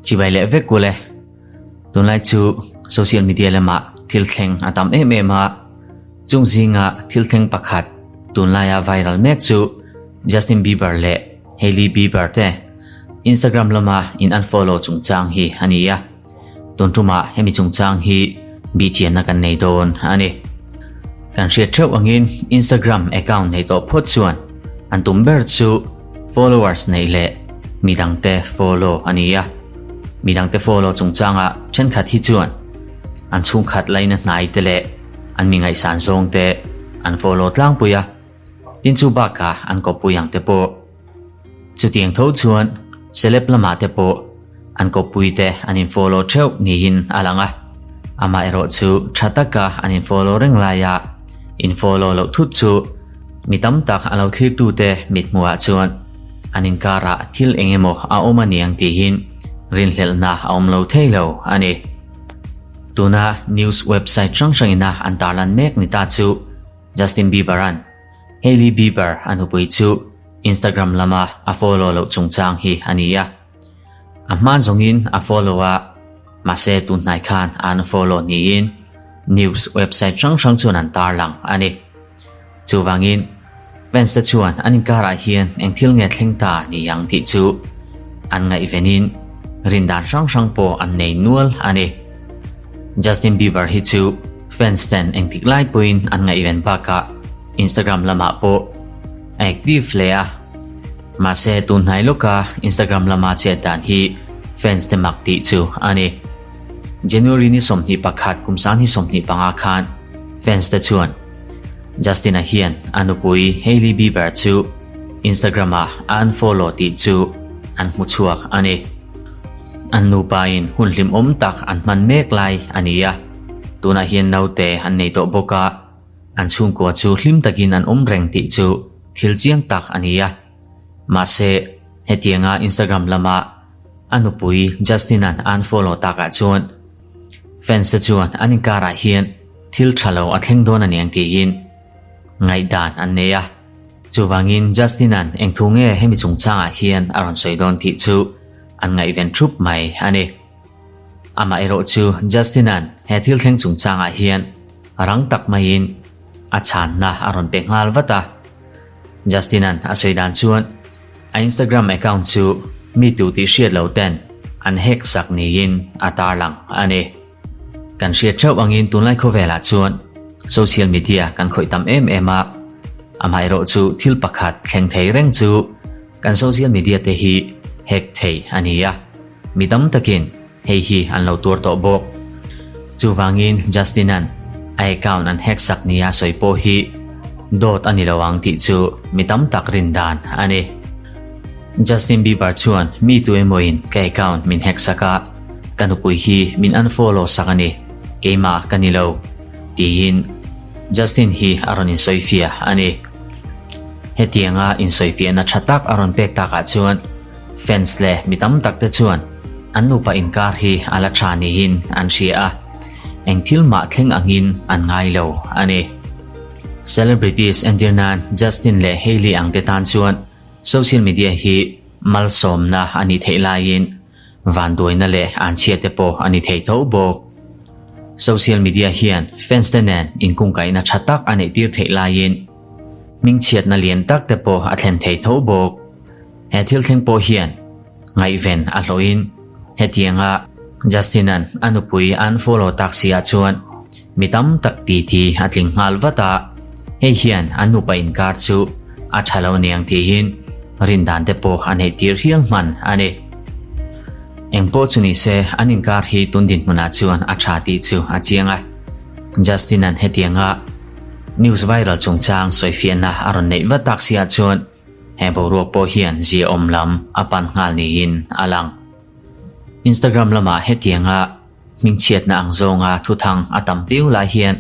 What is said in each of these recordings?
Chibai leh vek ule. Tunlai chu social media lamah thil thleng a tam em em a. Chung zinga thil thleng pakhat tunlaia viral mek chu Justin Bieber leh Hailey Bieber te Instagram lama in unfollow chungchang hi a ni a. Tun tumah hemi chungchang hi bihchianna kan nei dawn a ni. Kan hriat theuh angin Instagram account nei tawh phawt chuan an tum ber chu followers neih leh midangte follow a ni a. Midangte follow chungchangah thenkhat hi chuan an chhungkhat laina hnai te leh an mi ngaihsan zawng te an follow tlangpui a, tin chu bakah an kawppui ang te pawh. Chutiang tho chuan celeb lamah te pawh an kawppui te an in follow theuh niin a lang a, amaherawh chu tha taka an in follow reng laia in follow loh thut chu mi tam tak a lo thlirtute mithmuhah chuan an inkarah thil eng emaw a awm a niang tihin rinhlelhna a awm lo thei lo a ni. Tuna news website hrang hrangina an tarlan mek ni ta chu Justin Bieber-a'n Hailey Bieber a nupui chu Instagram lama a follow loh chungchang hi a ni a. A hma zawngin a follow a, mahse tun hnai khan a unfollow niin news website hrang hrang chuan an tarlang a ni. Chuvangin, fans te chuan an inkarah hian eng thil nge thleng ta ni ang tih chu an ngaihvenin rindan hrang hrang pawh an nei nual a ni. Justin Bieber hi chu fans ten engtik lai pawhin an ngaihven bakah Instagram lamah pawh a active hle a. Mahse tun hnai lawka Instagram lama chet dan hi fans te mak tih chu a ni. January ni 21 kum 2025 khan fans te chuan Justin-a hian a nupui Hailey Bieber chu Instagram-ah a unfollow tih chu an hmu chhuak a ni. An nupain hun hlimawm tak an hman mek lai a ni a, tunah hian naute an nei tawh bawk a, an chhungkua chu hlim takin an awm reng tih chu thil chiang tak a ni a. Mahse, hetianga Instagram lama a nupui Justin-a'n a unfollow takah chuan fans te chuan an inkarah hian thil tha lo a thleng dawn a niang tiin ngaihdan an nei a. Chuvangin Justin-a'n eng thu nge hemi chungchangah hian a rawn sawi dawn tih chu an ngaihven thup mai a ni. Amah erawh chu Justin-a'n he thil thleng chungchangah hian rang tak maiin a chhanna a rawn pe nghal vat a. Justin-a'n a sawi dan chuan a Instagram account chu mi tu tih hriat lo ten an hack sak niin a tarlang a ni. Kan hriat theuh angin tunlai khawvelah chuan social media kan khawih tam em em a, amaherawh chu thil pakhat thleng thei reng chu kan social media te hi hack thei a ni a, mi tam takin hei hi an lo tuar tawh bawk. Chuvangin Justin-a'n a account an hack sak nia sawi pawh hi dawt a ni lo ang tih chu mi tam tak rin dan a ni. Justin Bieber chuan mi tu emawin ka account min hack sak a, ka nupui hi min unfollow sak a ni, keimah ka ni lo, tiin Justin hi a rawn insawifiah a ni. Hetianga insawifiahna tha tak a rawn pek takah chuan fans leh mi tam tak te chuan an nupa inkar hi a la tha niin an hria a, eng thil mah thleng angin an ngai lo a ni. Celebrities entir nan Justin leh Hailey ang te tan chuan social media hi malsawmna a nih theih laiin Vanduaina leh anchhia te pawh a ni thei tho bawk. Social media hian fans te nen inkungkaihna tha tak a neih tir theih laiin hmingchhiatna lian tak te pawh a thlen thei tho bawk. He thil thleng pawh hian ngaihven a hlawhin hetianga Justin-a'n a nupui a unfollow tak si ah chuan mi tam tak titi a tling nghal vat a, hei hian an nupa inkar chu a tha lo niang tihin rindan te pawh a neih tir hial hman a ni. Eng pawh chu ni se an inkar hi tun dinhmunah chuan a tha tih chu a chiang a. Justin-a'n hetianga news viral chungchang sawifiahna a rawn neih vat tak siah chuan he boruak pawh hian ziaawm lam a pan nghal niin a lang. Instagram lamah hetianga Hmingchhiatna ang zawnga thuthang a tam viau lai hian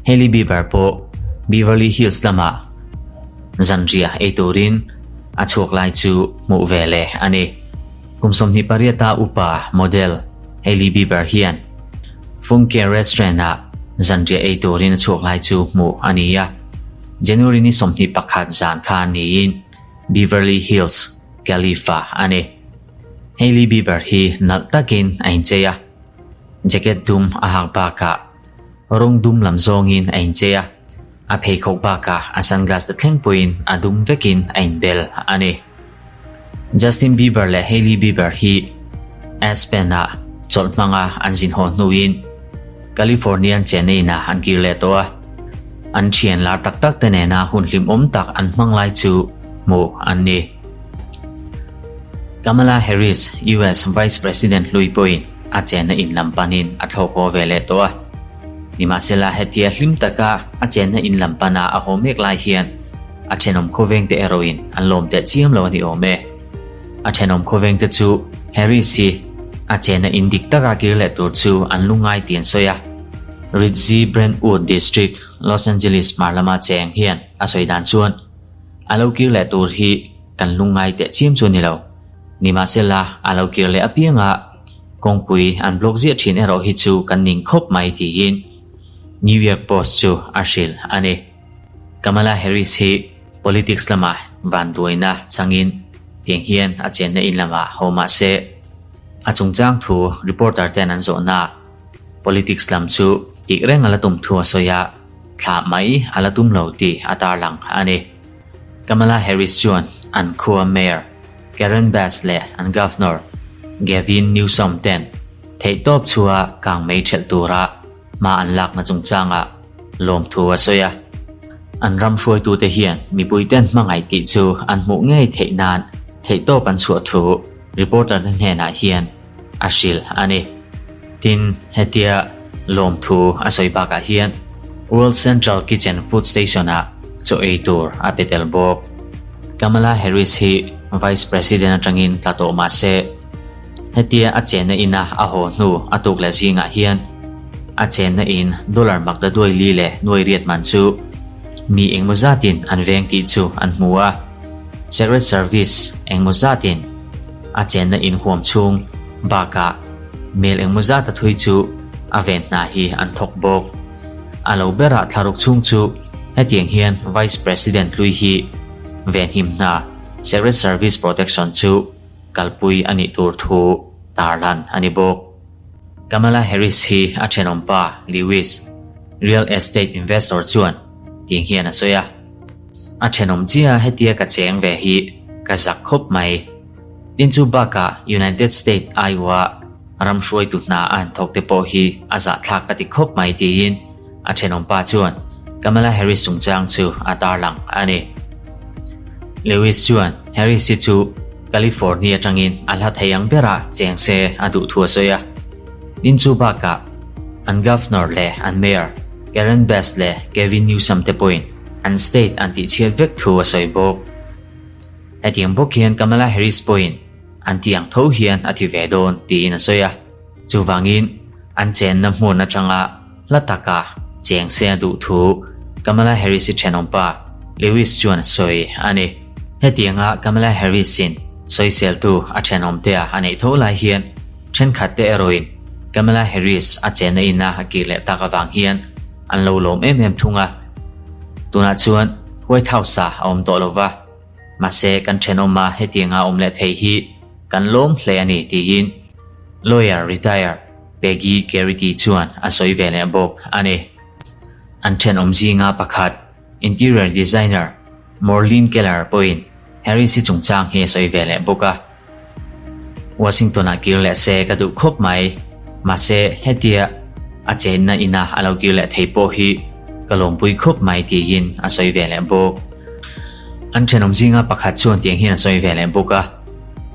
Hailey Bieber pawh Beverly Hills lamah zanriah ei turin a chhuak lai chu hmuh ve leh a ni. Kum 28 a upa model Hailey Bieber hian Funke Restaurant-ah zanriah ei turin a chhuak lai chu hmuh a ni a. January ni 21 zan khan niin Beverly Hills. Calif-ah a ni. Hailey Bieber hi nalh takin a inchei a, jacket dum a hak bakah rawng dum lam zawngin a inchei a, a pheikhawk bakah a sunglass te thleng pawhin a dum vekin a inbel a ni. Justin Bieber leh Hailey Bieber hi Aspen-ah chawlh hmanga an zin haw hnuin Californian Chennai-ah an kir leh tawh a, an thian lar tak tak te nena hun hlimawm tak an hmang lai chu hmuh an ni. Kamala Harris, US Vice President hlui pawhin a chenna in lam panin a thlawk haw ve leh tawh a. Nimahsela hetia hlim taka a chenna in lam pana a haw mek lai hian a thenawm khawvengte erawhin an lawm teh chiam lo a ni awm e. A thenawm khawvengte chu Harris hi a chenna in dik taka kir leh tur chu an lungngai tih an sawi a. Ritzy Brentwood District, Los Angeles hmar lama cheng hian a sawi dan chuan a lo kir leh tur hi kan lungngai teh chiam chu a ni lo. Nimahsela a lo kir leh apianga kawngpui an block ziah thin erawh hi chu kan ning khawp mai tiin New York Post chu a hrilh a ni. Kamala Harris hi politics lamah vanduaina changin tiang hian a chenna in lamah ho mah se, a chungchang thu reporter ten an zawhna politics lam chu tih reng a la tum thu a sawi a, thlah mai a la tum lo tih a tarlang a ni. Kamala Harris chuan an khua Mayor Karen Bass leh an Governor Gavin Newsom ten theihtawp chhuah kangmei thelh tura hma an lakna chungchangah lawmthu a sawi a. An ram hruaitute hian mipuiten hmangaih tih chu an hmuh ngei theih nan theihtawp an chhuah thu reporter te hnenah hian a hrilh a ni. Tin, hetia lawmthu a sawi bakah hian World Central Kitchen Food Station-ah chaw ei tur a pe tel bawk. Kamala Harris hi Vice President atangin tla tawh mah se, Hetia a chenna ina a haw hnu a tuk leh zingah hian a chenna in dollar makda duai li leh nuai riat man chu mi engmaw zatin an veng tih chu an hmu a. Secret Service engmaw zatin a chenna in huam chhung bakah mel engmaw zata thui chu a ven hna hi an thawk bawk. A lo berah thlaruk chhung chu hetiang hian Vice President hlui hi venhim hna Secret Service protection chu kalpui a nih tur thu tarlan a ni bawk. Kamala Harris hi a thenawmpa Lewis, real estate investor chuan tiang hian a sawi a, A thenawm chiah hetia ka cheng ve hi ka zak khawp mai. Tin chu bakah United State Iowa ram hruaitu hna a han thawk te pawh hi a zahthlak ka ti khawp mai tiin a thenawmpa chuan Kamala Harris chungchang chu a tarlang a ni. Lewis chuan Harris hi chu California atangin a hla thei ang berah cheng se a duh thu a sawi a. Tin chu bakah an Governor leh an Mayor Karen Bass leh Gavin Newsom te pawhin an state an tihchhiat vek thu a sawi bawk. Hetiang bawk hian Kamala Harris pawhin an tih ang tho hian a ti ve dawn tiin a sawi a. Chuvangin an chenna hmun atanga hla taka cheng se a duh thu Kamala Harris-i thenawmpa Lewis chuan a sawi a ni. Hetianga Kamala Harris-in sawiseltu a thenawmtea a neih tho lai hian thenkhatte erawhin Kamala Harris a chenna ina a kir leh tak avang hian an lo lawm em em thung a. Tunah chuan White House-ah a awm tawh lo va. Mahse kan thenawma hetianga awm leh thei hi kan lawm hle a ni tiin lawyer retire Peggy Garrity chuan a sawi ve leh bawk a ni. An thenawm zinga pakhat interior designer Morlene Keller pawhin Harris-i chungchang hi a sawi ve leh bawk a. Washington-ah kir leh se ka duh khawp mai. Mahse, hetia a chenna ina a lo kir leh thei pawh hi ka lawmpui khawp mai tiin a sawi ve leh bawk. An thenawm zinga pakhat chuan tiang hian a sawi ve leh bawk a,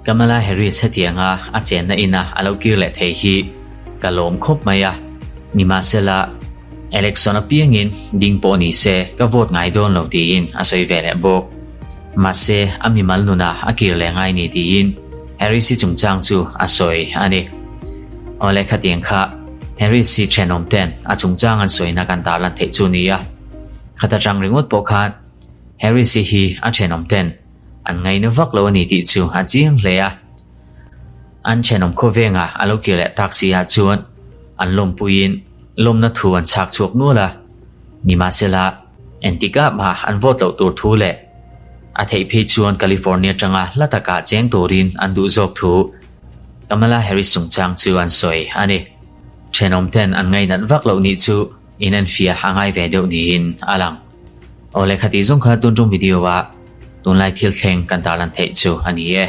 Kamala Harris hetianga a chenna ina a lo kir leh thei hi ka lawm khawp mai a, nimahsela election apiangin ding pawh ni se ka vote ngai dawn lo tiin a sawi ve leh bawk. Mahse, a mimal nunah a kir leh ngai ni tiin Harris-i chungchang chu a sawi a ni. Aw lehkha tiang kha Harris-i thenawm ten a chungchang an sawina kan tarlan theih chu nia. Khata tang ringawt pawh khan Harris-i hi a thenawm ten an ngaina vak lo a ni tih chu a chiang hle a. An thenawm khawvenga a lo kir leh tak si ah chuan an lawmpuiin lawmna thu an chhak chhuak nual a. Nimahsela, Engtikah mah an vote loh tur thu leh. A theih phei chuan California atanga hla takah cheng turin an duh zawk thu Kamala Harris chungchang chu an sawi a ni. Thenawmten an ngainat vak loh nih chu inenfiah a ngai ve deuh niin a lang. Aw lehkha tih zawng kha tun tum video ah tunlai thil thleng kan tarlan theih chu a ni e.